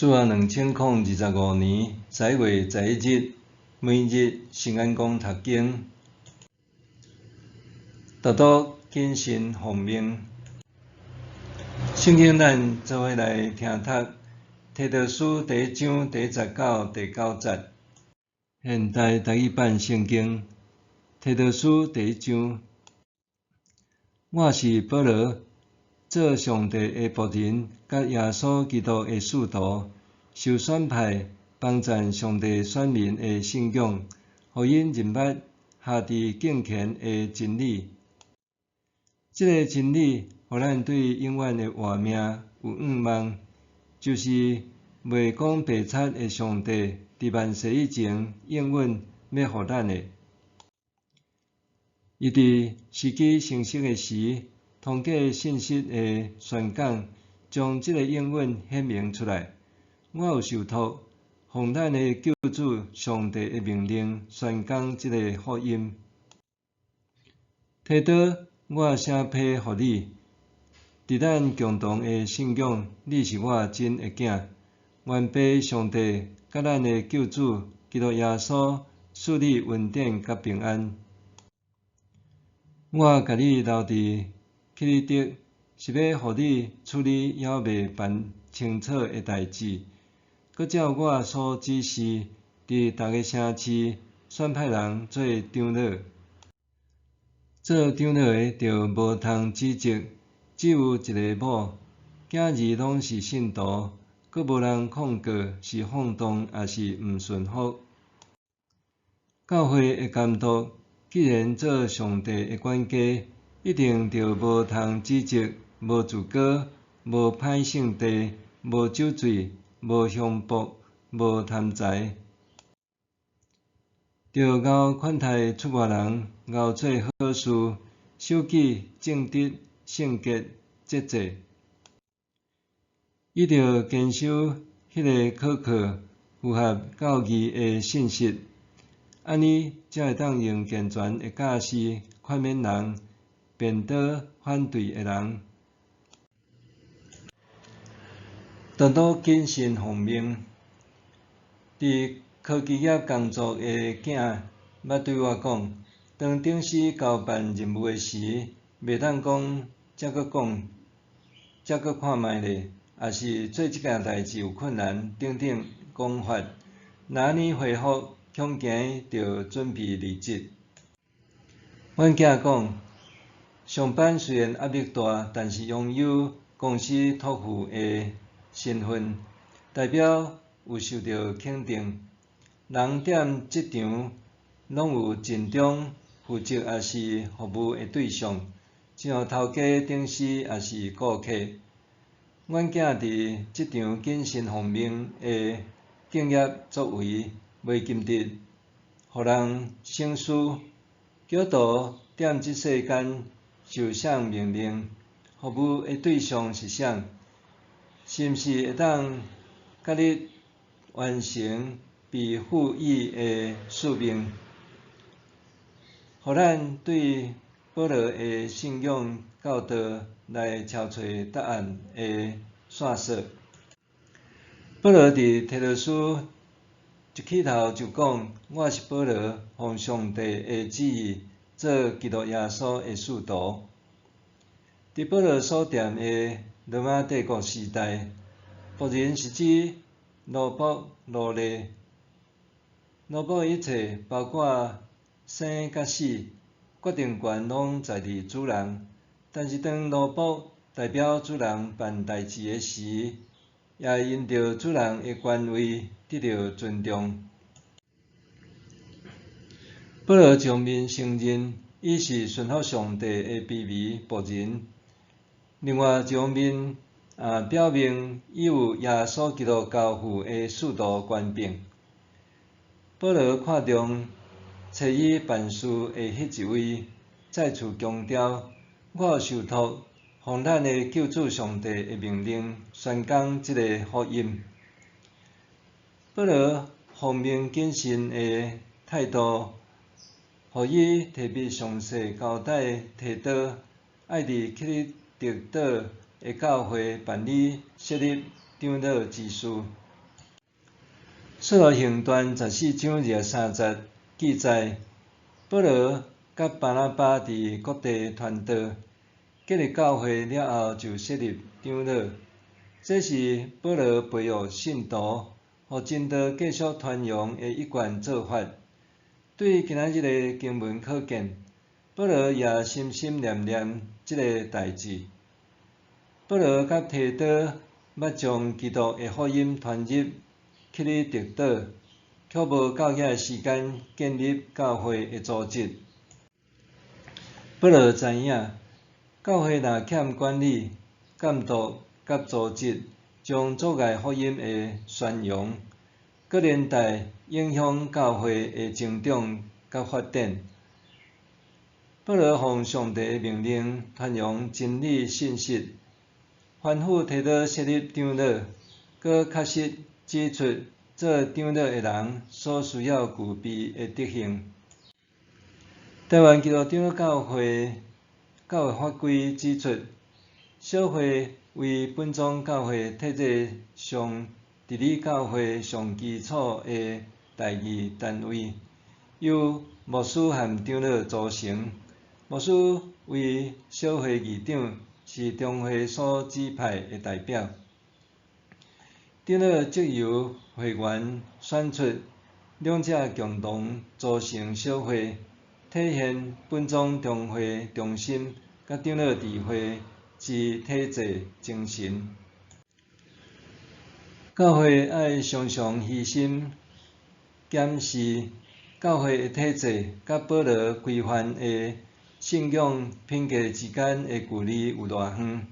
主後2025年11月11日，每日聖安公讀經，提多謹慎奉命。聖經咱做伙來聽讀提多書第一章第一節到第九節。現代台語版聖經提多書第一章，我是保羅，做上帝的僕人，佮耶穌基督的使徒，受選派幫贊上帝選民的信仰，予𪜶認捌合佇敬虔的真理。這个真理，予咱對永遠的活命有向望，就是袂講白賊的上帝，佇萬世以前應允欲予咱的。伊佇時機成熟的時，通過信實的宣講，將這个應允顯明出來。我有受託，奉咱的救主上帝的命令，宣講這个福音。提多，我寫批予你，佇咱共同的信仰，你是我真的囝。願父上帝佮咱的救主基督耶穌賜你恩典佮平安。我共你留佇克里特，是欲予你處理猶未辦清楚的代誌，閣照我所指示，佇逐个城市選派人做長老。做長老的著無通指責，只有一个某，囝兒攏是信徒，閣無人控告是放蕩抑是毋順服。教會的監督既然做上帝的管家，一定著無通指責，無自高，無歹性地，無酒醉，無凶暴，無貪財。著𠢕款待出外人，𠢕做好事，守己正直、聖潔、節制。伊著堅守彼个可靠、符合教義的信實，按呢才會當用健全的教示勸勉人，辯倒反對的人。提多謹慎奉命，佇科技業工作的囝捌對我講，當頂司交辦任務的時，袂當講才閣講，才閣看覓咧，抑是做這件代誌有困難等等講法。若按呢回覆，恐驚著準備離職。阮囝講，上班雖然壓力大，但是擁有公司託付的身份，代表有受著肯定。人踮職場攏有盡忠負責抑是服務的對象，親像頭家、頂司抑是顧客。阮囝佇職場謹慎奉命的敬業作為，袂禁得予人省思。基督徒踮這世間受啥命令？服務的對象是啥？是毋是會當佮你完成被賦予的使命？予咱對保羅的信仰教導來撨揣答案的線索。保羅佇提多書一起頭就講：我是保羅，奉上帝的旨意做基督耶穌的使徒。佇保羅所踮的羅馬帝國時代，僕人是指奴僕、奴隸。奴僕的一切，包括生佮死，決定權攏在佇主人。但是當奴僕代表主人辦代誌的時，也會因著主人的權威得著尊重。保羅一方面承認伊是順服上帝的卑微僕人，另外一方面也表明伊有耶穌基督交付的使徒權柄。保羅看重差伊辦事的彼一位，再次強調：我有受託，奉咱的救主上帝的命令，宣講這个福音。保羅奉命謹慎的態度，予伊提筆詳細交代提多，愛佇克里特島的教會辦理設立長老之事。使徒行傳14章23節記載，保羅佮巴拿巴佇各地傳道，建立教會了後就設立長老。這是保羅培育信徒，予真道繼續傳揚的一貫做法。對今仔日的經文可見，保羅也心心念念這个代誌。保羅佮提多欲將基督的福音傳入克里特島，卻無夠遐時間建立教會的組織。保羅知影，教會若欠管理、監督佮組織，將阻礙福音的宣揚，閣連帶影響教會的成長佮發展。保羅奉上帝的命令，傳揚真理信息，吩咐提多設立長老，閣確實指出做長老的人所需要具備的德行。台灣基督長老教會教會法規指出，小會為本宗教會體制上治理教會上基礎的代議單位，由牧師和長老組成。牧師為小會議長，是中會所指派的代表。長老則由會員選出，兩者共同組成小會，體現本宗中會中心佮長老治會之體制精神。教會愛常常虛心檢視教會的體制，佮保羅規範的信仰品格之間的距離有偌遠。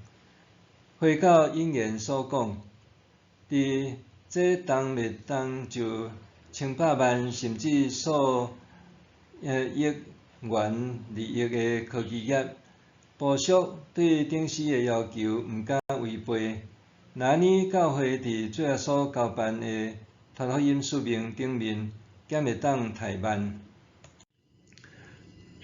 回到引言所講，佇這動袂動就千百萬甚至數億元利益的科技業，部屬對頂司的要求毋敢違背。若按呢教會佇主耶穌交辦的傳福音使命頂面，敢會當怠慢？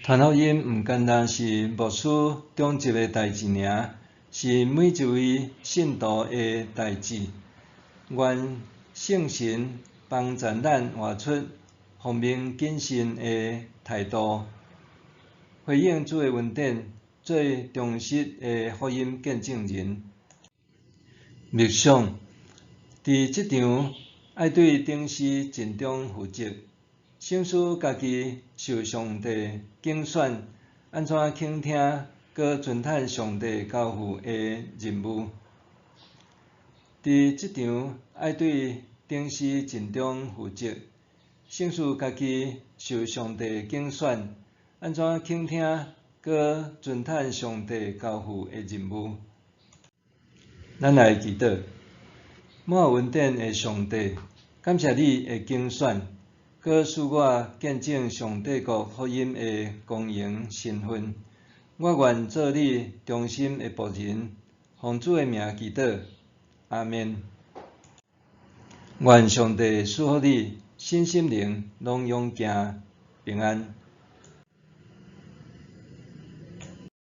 傳福音毋干焦是牧師長執的代誌爾，是每一位信徒的代誌。願聖神幫助咱活出奉命謹慎的態度，回應主的恩典，做忠實的福音見證人。默想，佇職場愛對頂司盡忠負責，省思家己受上帝揀選，按怎傾聽閣遵趁上帝交付的任務。佇職場愛對頂司盡忠負責，省思家己受上帝揀選，按怎傾聽閣遵趁上帝交付的任務。咱來祈禱，滿有恩典的上帝，感謝你的揀選，閣賜我見證上帝國福音的光榮身份。我願做你忠心的僕人，奉主的名祈禱，阿們。願上帝賜福你，身心靈攏勇健平安。